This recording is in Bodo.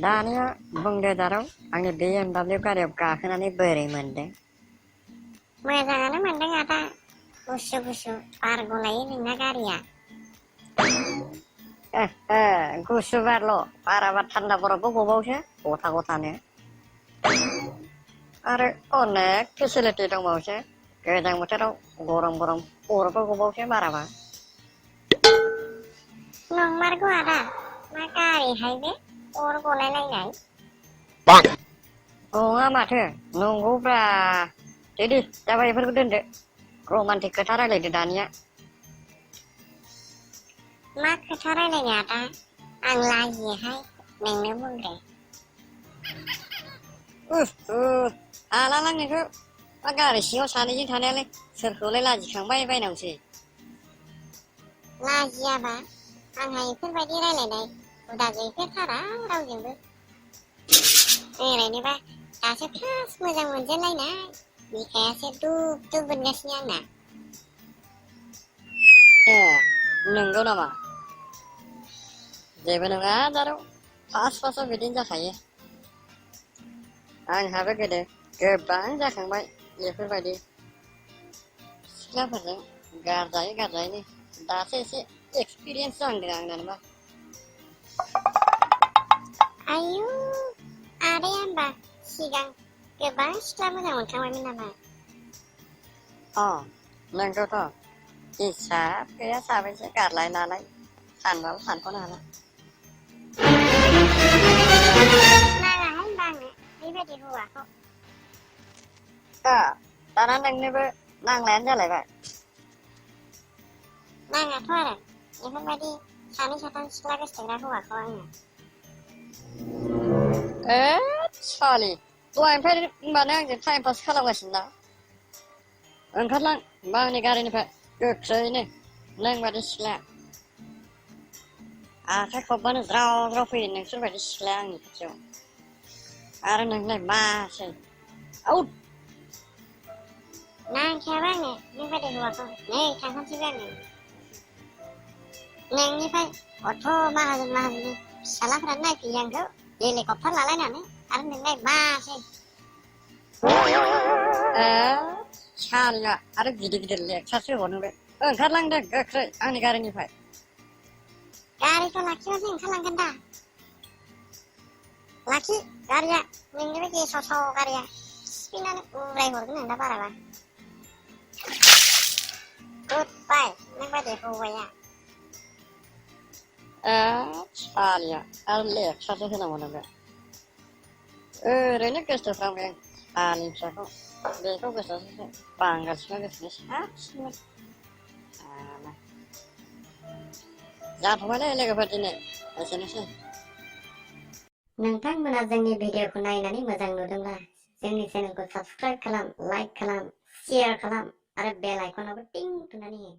दानिया बुंदो दाराव आंनि BMW गारियाव गाखोनानै बोरै मोनदों? मोजाङानो मोनदों आदा। गुसु गुसु बार गलायो नोंना गारिया। गुसु बारल' बाराबा थान्दा बरफबो गबावोसो गथा गथानो। आरो अनेक फेसिलिटि दंबावोसो। गोजां बोथोराव गरम गरम बरफबो गबावोसो बाराबा। नंमारगौ आदा, मा गारिहाय बे अर गलायलायनाय? नङा माथो, नंगौब्रा। दे जाबाय बेफोरखौ दोनदो। रमान्टिक खोथा रायलायदो दानिया। मा खोथा रायलायनो आदा? आं लाजियोहाय नोंनो बुंग्रो। हालालां नोंखौ। मा गारि सिङाव सानैजों थानायालाय सोरखौलाय लाजिखांबाय बायनांगौसै। लाजियाबा आंहा इफोरबायदि रायलायनाय हुदा गैफेरथारा रावजोंबो। ओरैनोबा दासो फार्स्ट मोजां मोनजेनलायनाय, बिखायासो दुब दुब मोनगासिनो आंना। नंगौ नामा? जेबो नङा जारौ, फार्स्टआव बिदिनो जाखायो। आंहाबो गोदो गोबां जाखांबाय बेफोरबायदि। सिख्लाफोरजों गारजायैनो दासो एसे एक्सपिरियेन्स जाहांदों आंनानोबा। आयु, आदाया होमबा सिगां गोबां सिख्ला मोजां मोनखांबायमोन नामा? नोंगौथ'। हिसाब गैया साबैसे गारलायनालाय सानबाबो सानख'नो हाला। नाङाहाय होनबा आंनो बेबायदि हौवाखौ। दाना नोंनोबो नांलायानो जालायबाय। नाङाथ' आरो बेफोरबायदि सानै साथाम सिख्ला गोसोथोग्रा हौवाखौ आंनो। सालि, दहायनिफ्राय होनबानो आंजों टाइम पास खालामगासिनो ना? ओंखारलां आंनि गारिनिफ्राय गोख्रैनो, नों बादि सिख्लाया। आखाइ खबबानो ज्राव ज्राव फैयो नोंसोरबायदि सिख्लाया आंनि खाथियाव। आरो नोंलाय मासै आउट। नांखायाबा आंनो बेबायदि हौवाखौ, नै थांखानोसैबो आङो। नोंनिफ्राय अथ' माहाजोननि फिसालाफोरानो नायफैयो आंखौ हेलिकप्टार लालायनानै, आरो नोंलाय मासै? सालिया आरो गिदिर लेक्सारसो हरनो बे। ओंखारलांदों गोख्रै आंनि गारिनिफ्राय। गारिखौ लाखिबासो ओंखारलांगोन दा। लाखि गारिया, नोंनि बे गेसाव गारिया स्पिनानो उरायहरगोन आं दा बाराबा। गुड बाय नों बायदि हौवाया। सालिया आरो लेक्सारसो होनांगौ नोंनो। ओरैनो गोसोथोफ्रांबाय आं सालिनि फिसाखौ। बेखौ गोसोआवसो बांगाल सिख्ला गोसोनि साबसिनमोन। जाथ'बायलै लोगोफोर दिनै एसेनोसै। नोंथांमोना जोंनि भिडिअखौ नायनानै मोजां नुदोंब्ला जोंनि चेनेलखौ साबस्क्राइब खालाम, लाइक खालाम, शेयार खालाम आरो बेल आइकनावबो टिं थुनानै हो।